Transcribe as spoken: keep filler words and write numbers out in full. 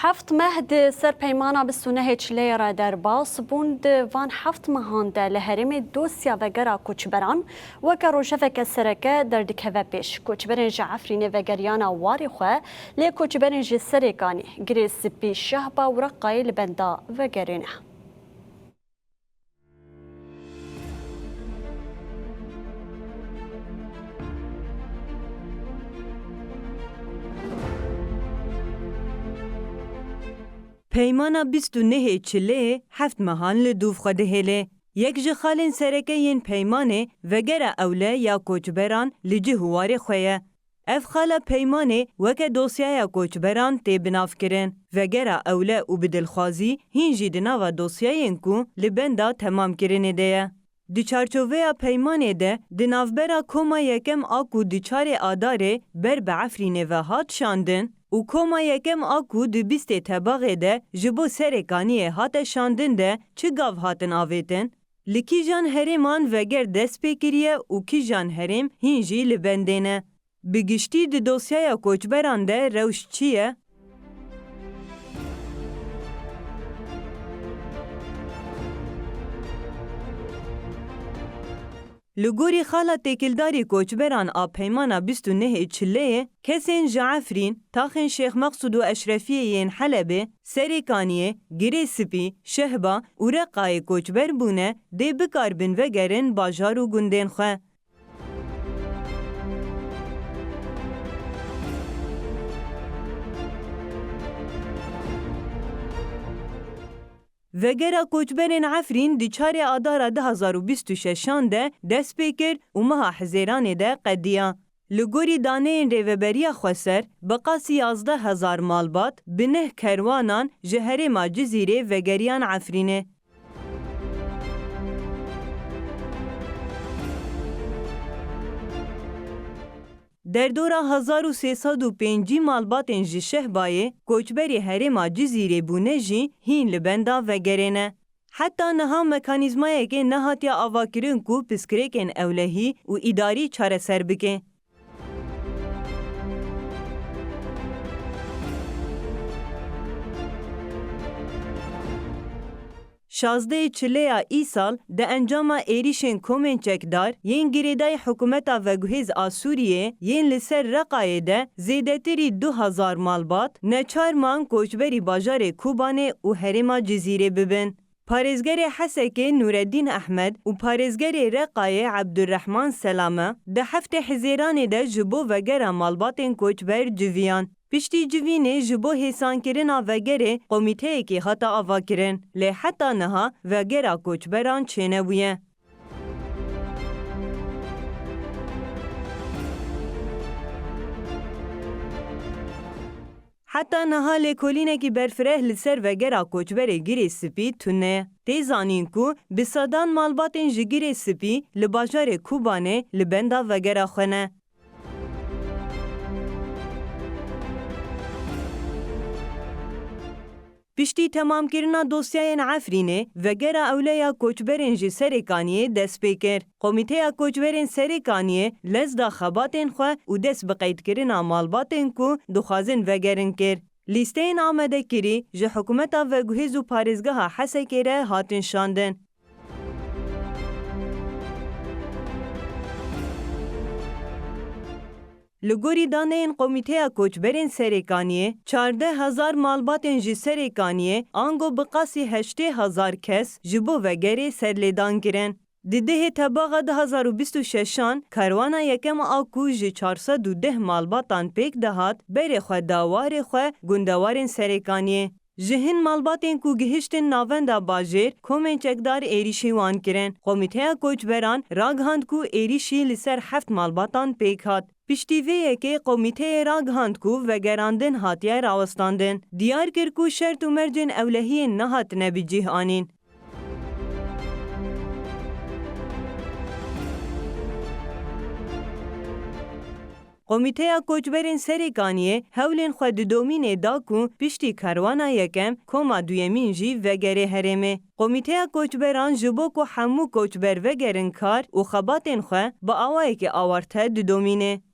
Heft meh di ser peymana bîst û nehê Çileyê re derbas bûn. Di van heft mehan de li herêmê dosya vegera koçberan weke rojeveke sereke derdikeve pêş. Koçberên ji Efrînê vegeriyana warê xwe, lê koçberên ji Serêkanî, Girê Spî, Şehba û Reqayê li benda vegerê ne. Peymana bîst û nehê Çileyê heft mehan li dûv xwe dihêlê. Yek ji xalên sereke yên peymanê vegera ewle ya koçberan li cih û warê xwe ye. Ev xala peymanê weke dosyaya koçberan tê binavkirin. Vegera ewle û bi dilxwazî hîn jî di nava dosyayên ku li benda temamkirinê de ye. Di çarçoveya peymanê de di navbera koma yekem a ku di çarê Adarê ber bi Efrînê ve hat şandin û koma yekem a ku di bîstê Tebaxê de ji bo Serê Kaniyê hate şandin de çi gav hatin avêtin? Li kîjan herêman veger dest pê kiriye û kîjan herêm hîn jî li bendê ne? Bi giştî di dosyaya koçberan de rewş çi ye? Li gorî xala têkildarî koçberan a peymana bîst û nehê Çileyê, kesên ji Efrîn, taxên Şêx Meqsûd û Eşrefiyê yên Helebê, Serê Kaniyê, Girê Spî, Şehba û Reqayê koçber bûne, dê bikaribin vegerin bajar û gundên xwe. Vegera koçberên Efrîn di çarê Adara du hazar û bîst û şeşan de dest pê kir û meha Hizêranê de qediya. Li gorî daneyên Rêveberiya Xweser, bi qasî yazdeh hezar malbat bi neh kerwanan ji herêma Cizîrê vegeriyan Efrînê. Derdora hezar û sê sed û pêncî malbatên ji Şehbayê koçberî herêma Cizîrê bûne jî hîn li benda vegerê ne. Heta niha mekanîzmayekê nehatiye avakirin ku pirsgirêkên ewlehî û îdarî çareser bike. Şazdehê Çileya îsal di encama êrîşên komên çekdar yên girêdayî hikûmeta veguhêz a Sûriyê yên li ser Reqayê de zêdetirî du hezar malbat neçar man koçberî bajarê Kobanê û herêma Cizîrê bibin. Parêzgerê Hesekê Nûreddîn Ehmed û parêzgerê Reqayê Ebdurrehman Selame di heftê Hizêranê de ji bo vegera malbatên koçber civiyan. Piştî civînê ji bo hêsankirina vegerê komîteyekê hate avakirin, lê heta niha vegera koçberan çênebûye. Heta niha lêkolînekî berfireh li ser vegera koçberê Girê Spî tune ye. Tê zanîn ku bi sedan malbatên ji Girê Spî li bajarê Kobanê li benda vegera xwe ne. Piştî temamkirina dosyayên Efrînê, vegera ewle ya koçberên ji Serê Kaniyê dest pê kir. Komîteya Koçberên Serê Kaniyê lez da xebatên xwe û dest bi qeydkirina malbatên ku dixwazin vegerin kir. Lîsteyên amadekirî ji hikûmeta veguhêz û parêzgeha Hesekê re hatin şandin. Li gorî daneyên Komîteya Koçberên Serê Kaniyê, çardeh hezar malbatên ji Serê Kaniyê, ango bi qasî heştê hezar kes ji bo vegerê serlêdan kirin. Di dehê Tebaxa du hezar û bîst û şeşan, karwana yekem a ku ji çar sed û deh malbatan pêk dihat, berê xwe da warê xwe gundewarên Serê Kaniyê. Ji hin malbatên ku gihiştin navenda bajêr, komên çekdar êrîşî wan kirin. Komîteya Koçberan ragihand ku êrîşî li ser heft malbatan pêk hat. Piştî vê yekê komîteyê ragihand ku vegerandin hatiye rawestandin. Diyar kir ku şert û mercên ewlehiyên nehatine bi cih anîn. Komîteya Koçberên Serê Kaniyê hewlên xwe di domînê da ku piştî karwana yekem, koma duyemîn jî vegerê herêmê. Komîteya Koçberan ji bo ku hemû koçber vegerin kar û xebatên xwe bi awayekî awarte didomîne.